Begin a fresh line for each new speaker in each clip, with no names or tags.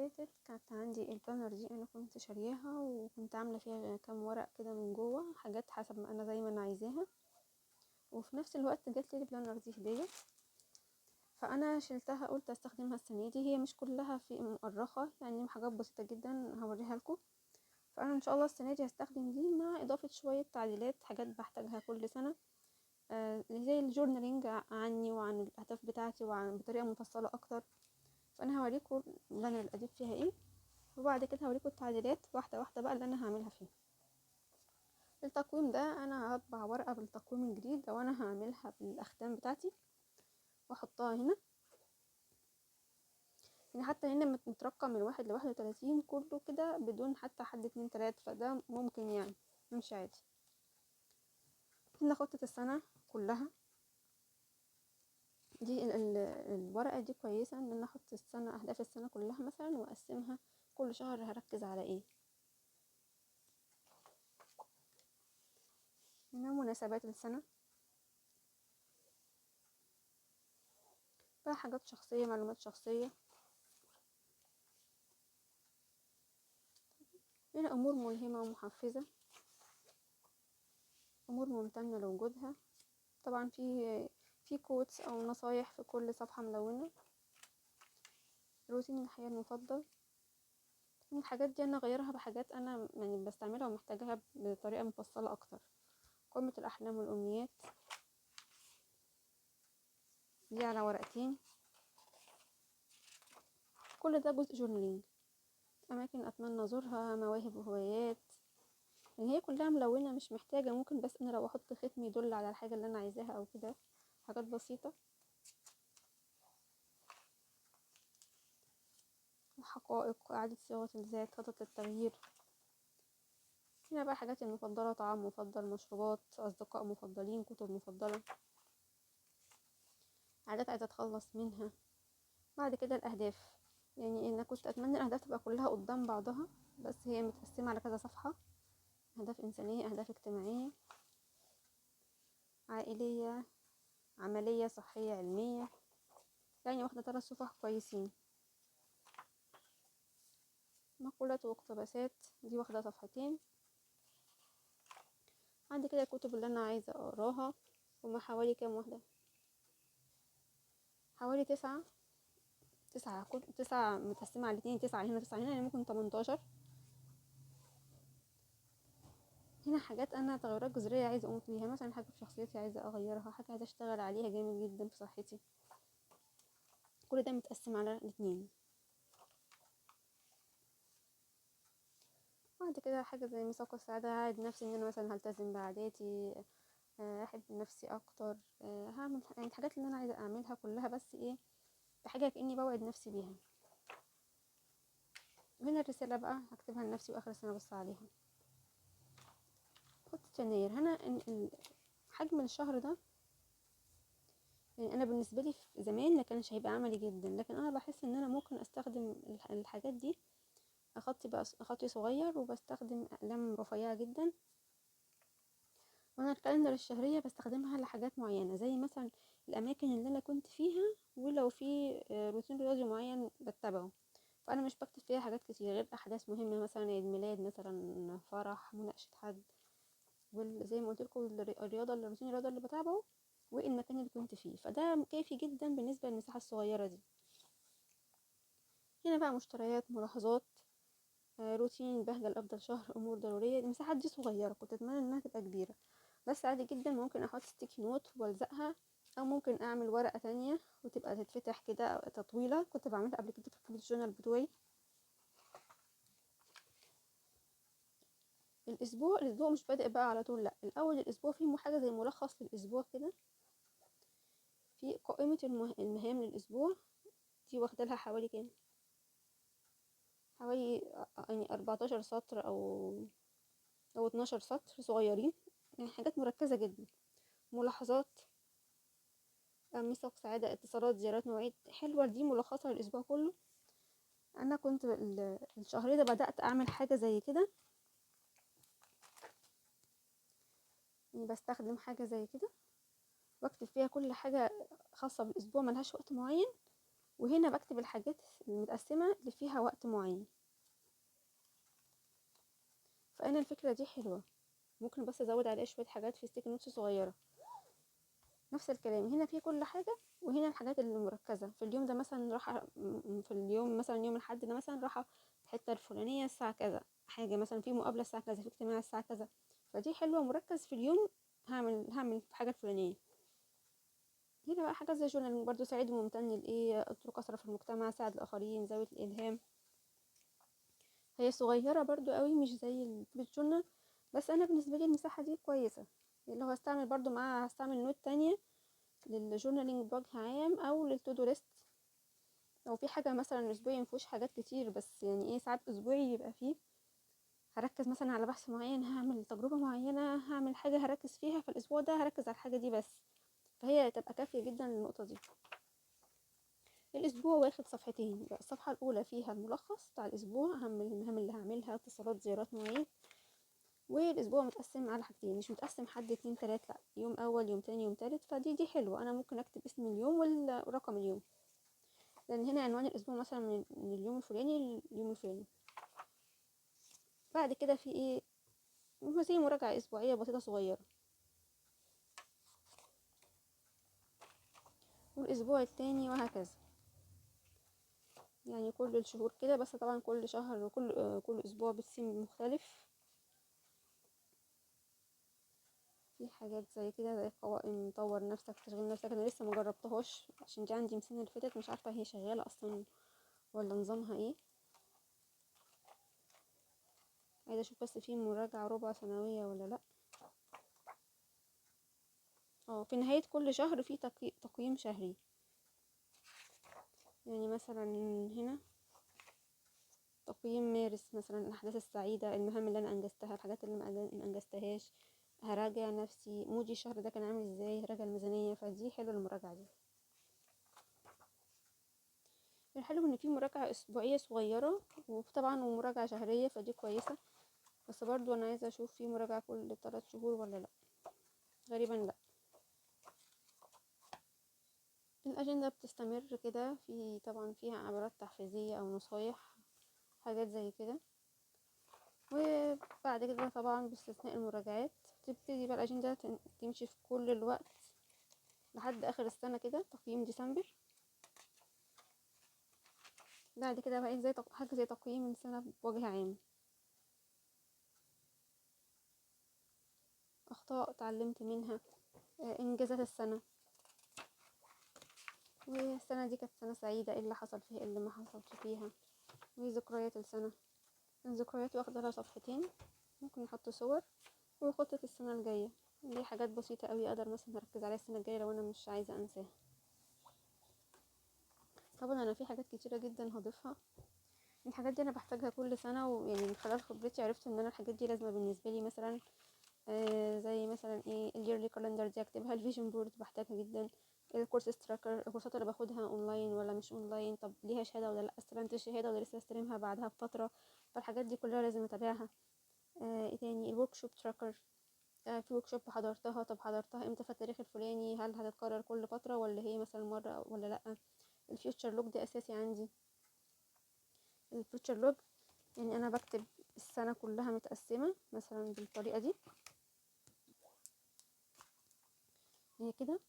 فاتت كانت عندي ال planner دي، انا كنت شارياها وكنت عامله فيها كام ورق كده من جوه، حاجات حسب ما انا زي ما انا عايزاها، وفي نفس الوقت جات لي ال planner دي هديه، فانا شلتها قلت استخدمها السنة دي. هي مش كلها في مؤرخه، يعني حاجات بسيطة جدا هوريها لكم. فانا ان شاء الله السنة دي هستخدم دي مع اضافه شوية تعديلات، حاجات بحتاجها كل سنة، زي ال journaling عني وعن الاهداف بتاعتي وعن بطريقة مفصلة اكتر. فانا هوريكم ال planner القديم فيها ايه، وبعد كده هوريكم التعديلات واحدة واحدة بقى اللي انا هعملها فيها. التقويم ده انا هطبع ورقة بالتقويم الجديد، او انا هعملها بالاختام بتاعتي واحطها هنا. يعني حتى هنا مترقم من 1 ل31 كله كده بدون حتى حد 2 3، فده ممكن يعني نمشي عادي. هنا خطة السنة كلها دي، الورقة دي كويسة ان انا احط اهداف السنة كلها مثلا، واقسمها كل شهر هركز على ايه. هنا مناسبات السنة بقى، حاجات شخصية، معلومات شخصية. هنا امور ملهمة ومحفزة، امور ممتنة لوجودها. طبعا في quotes او نصايح في كل صفحة ملونة. روتين الحياة المفضل، الحاجات دي انا غيرها بحاجات انا بستعملها ومحتاجاها بطريقة مفصلة اكتر. قائمة الاحلام والامنيات دي على ورقتين، كل ده جزء journaling. اماكن اتمنى ازورها، مواهب وهوايات، هي كلها ملونة مش محتاجة، ممكن بس انا لو احط ختم يدل على الحاجة اللي انا عايزاها او كده، حاجات بسيطة. الحقائق، اعادة صياغة الذات، خطط للتغيير. هنا بقى حاجاتي المفضلة، طعام مفضل، مشروبات، اصدقاء مفضلين، كتب مفضلة، عادات عايزة اتخلص منها. بعد كده الاهداف، انا كنت اتمنى الاهداف تبقى كلها قدام بعضها، بس هي متقسمة على كذا صفحة. اهداف انسانية، اهداف اجتماعية، عائلية، عملية، صحية، علمية، واخدة 3 صفح كويسين. مقولات واقتباسات دي واخدة صفحتين. عندي كده الكتب اللي انا عايزة اقراها، هما حوالي كام واحدة؟ حوالي 9، 9 متقسمة على الاتنين، 9 هنا 9 هنا، يعني ممكن 18. هنا حاجات انا تغيرات جذرية عايزة اقوم فيها، مثلا حاجة في شخصيتي عايزة اغيرها، حاجة عايزة اشتغل عليها جامد جدا في صحتي، كل ده متقسم على الاتنين. بعد كده حاجة زي ميثاق السعادة، هعد نفسي ان انا مثلا هلتزم بعاداتي، احب نفسي اكتر، هعمل الحاجات اللي انا عايزة اعملها كلها، بس بحاجة كأني بوعد نفسي بيها. هنا الرسالة بقى هكتبها لنفسي واخر السنة بص عليها. خطة يناير، هنا حجم الشهر ده، انا بالنسبة لي في زمان ما كانش هيبقى عملي جدا، لكن انا بحس ان انا ممكن استخدم الحاجات دي. خطي بقى خطي صغير وبستخدم اقلام رفيعة جدا، وانا الكالندر الشهرية بستخدمها لحاجات معينة، زي مثلا الاماكن اللي انا كنت فيها، ولو في روتين رياضي معين بتبعه. فانا مش بكتب فيها حاجات كتير غير احداث مهمة، مثلا عيد ميلاد، مثلا فرح، مناقشة حد، زي ما قلت لكم الروتين الرياضة اللي بتابعه، والمكان اللي كنت فيه. فده كافي جدا بالنسبة للمساحة الصغيرة دي. هنا بقى مشتريات، ملاحظات، روتين بهجة لأفضل شهر، أمور ضرورية. المساحات دي صغيرة، كنت أتمنى إنها تبقى كبيرة، بس عادي جدا ممكن أحط sticky note والزقها، أو ممكن أعمل ورقة تانية وتبقى تتفتح كده تطويلة، كنت بعملها قبل كده في ال journal بتوعي. الأسبوع مش بادئ بقى على طول، لأ، الأول الأسبوع فيه حاجة زي ملخص للأسبوع كده، في قائمة المهام للأسبوع دي واخدة لها حوالي كام؟ حوالي 14 سطر أو 12 سطر صغيرين، حاجات مركزة جدا. ملاحظات، ميثاق سعادة، اتصالات، زيارات، مواعيد. حلوة دي ملخصة للأسبوع كله. أنا كنت الشهر ده بدأت أعمل حاجة زي كده، بستخدم حاجة زي كده واكتب فيها كل حاجة خاصة بالأسبوع، ملهاش وقت معين، وهنا بكتب الحاجات المتقسمة اللي فيها وقت معين. فانا الفكرة دي حلوة، ممكن بس ازود عليها شوية حاجات في sticky notes صغيرة. نفس الكلام هنا في كل حاجة، وهنا الحاجات اللي مركزة في اليوم ده، مثلا راح في اليوم مثلا يوم الحد ده مثلا راح الحتة الفلانية الساعة كذا، حاجة مثلا في مقابلة الساعة كذا، في اجتماع الساعة كذا، فدي حلوة مركز في اليوم هعمل الحاجة الفلانية. هنا بقى حاجات زي journal برضو، سعيد وممتن لإيه، اترك أثر في المجتمع، ساعد الآخرين، زاوية الإلهام. هي صغيرة برضو قوي مش زي ال bullet journal، بس أنا بالنسبة لي المساحة دي كويسة، اللي هو هستعمل برضو معاها، هستعمل note تانية لل journaling بوجه عام أو لل to do list. لو في حاجة مثلا أسبوعي مفيهوش حاجات كتير، بس يعني إيه ساعات أسبوعي يبقى فيه هركز مثلا على بحث معين، هعمل تجربة معينة، هعمل حاجة هركز فيها، فالأسبوع ده هركز على الحاجة دي بس، فهي تبقى كافية جدا للنقطة دي. الأسبوع واخد صفحتين، يبقى الصفحة الأولى فيها الملخص بتاع الأسبوع، أهم المهام اللي هعملها، اتصالات، زيارات، مواعيد. والأسبوع متقسم على حاجتين، مش متقسم حد 2 3، لأ، يوم أول يوم تاني يوم تالت، فدي حلوة. أنا ممكن أكتب اسم اليوم ورقم اليوم، لأن هنا عنوان الأسبوع مثلا من اليوم الفلاني لليوم الفلاني. بعد كده في إيه زي مراجعة أسبوعية بسيطة صغيرة. والأسبوع التاني وهكذا، يعني كل الشهور كده، بس طبعا كل شهر وكل كل أسبوع بتسيم مختلف. في حاجات زي كده زي قوائم طور نفسك تشغيل نفسك، انا لسه ما جربتهاش عشان دي عندي من السنة اللي فاتت، مش عارفه هي شغالة اصلا ولا نظامها ايه. عايزه اشوف بس في مراجعه ربع سنوية ولا لا. في نهاية كل شهر في تقييم شهري، يعني مثلا هنا تقييم مارس مثلا، الاحداث السعيدة، المهام اللي انا انجزتها، الحاجات اللي ما انجزتهاش، هراجع نفسي مودي الشهر ده كان عامل ازاي، هراجع الميزانية، فدي حلوة المراجعة دي. الحلو ان في مراجعه اسبوعية صغيرة وطبعا ومراجعة شهرية، فدي كويسة. بس برضو انا عايزه اشوف في مراجعه كل 3 شهور ولا لا، غالبا لا. الاجندة بتستمر كده، في طبعا فيها عبارات تحفيزيه او نصايح، حاجات زي كده. وبعد كده طبعا باستثناء المراجعات تبتدي بقى الاجندة تمشي في كل الوقت لحد اخر السنة كده، تقييم ديسمبر. بعد كده بقى زي حاجة زي تقييم السنة بوجه عام، اخطاء اتعلمت منها، انجازات السنة، والسنة دي كانت سنة سعيدة، ايه اللي حصل فيها، ايه اللي ما حصلش فيها، وذكريات السنة. الذكريات واخده لها صفحتين، ممكن نحط صور، وخطه السنة الجاية. دي حاجات بسيطة قوي اقدر مثلا اركز عليها السنة الجاية لو انا مش عايزه انساها. طبعا انا في حاجات كتيرة جدا هضيفها، الحاجات دي انا بحتاجها كل سنة، ويعني من خلال خبرتي عرفت ان انا الحاجات دي لازمه بالنسبة لي. مثلا زي مثلا ايه ال yearly calendar دي اكتبها، ال vision board بحتاجها جدا، ال course tracker، الكورسات اللي باخدها اونلاين ولا مش اونلاين، طب ليها شهادة ولا لا، استلمت الشهادة ولا لسه استلمها بعدها بفترة، فالحاجات دي كلها لازم اتابعها. ايه تاني، ال workshop tracker، في workshop حضرتها، طب حضرتها امتى، في التاريخ الفلاني، هل هتتكرر كل فترة ولا هي مثلا مرة ولا لا. ال future log ده اساسي عندي. ال future log يعني انا بكتب السنة كلها متقسمه مثلا بالطريقة دي هي كده،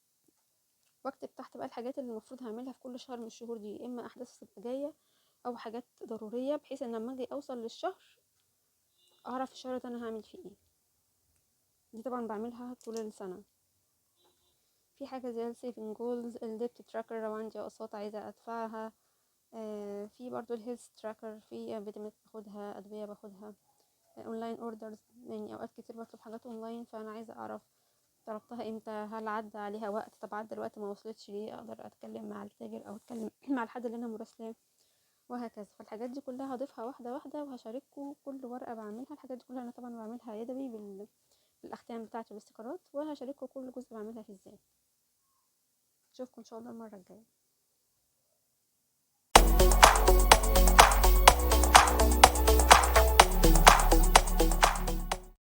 واكتب تحت بقى الحاجات اللي المفروض هعملها في كل شهر من الشهور دي، اما احداث تبقى جاية او حاجات ضرورية، بحيث ان لما اجي اوصل للشهر اعرف الشهر ده انا هعمل فيه ايه. دي طبعا بعملها طول السنة. في حاجة زي ال saving goals، ال debt tracker لو عندي اقساط عايزه ادفعها، في برضو ال health tracker، في فيتامينات باخدها، ادوية باخدها، online orders، يعني اوقات كتير بطلب حاجات اونلاين فانا عايزه اعرف طلبتها امتى، هل عدى عليها وقت، طب عدى الوقت ما وصلتش ليه، اقدر اتكلم مع التاجر او اتكلم مع الحد اللي انا مراسلاه وهكذا. فالحاجات دي كلها هضيفها واحدة واحدة وهشارككم كل ورقة بعملها. الحاجات دي كلها انا طبعا بعملها يدوي بالاختام بتاعتي والاستيكرات، وهشارككم كل جزء بعملها فيه ازاي. اشوفكم ان شاء الله المرة الجاية.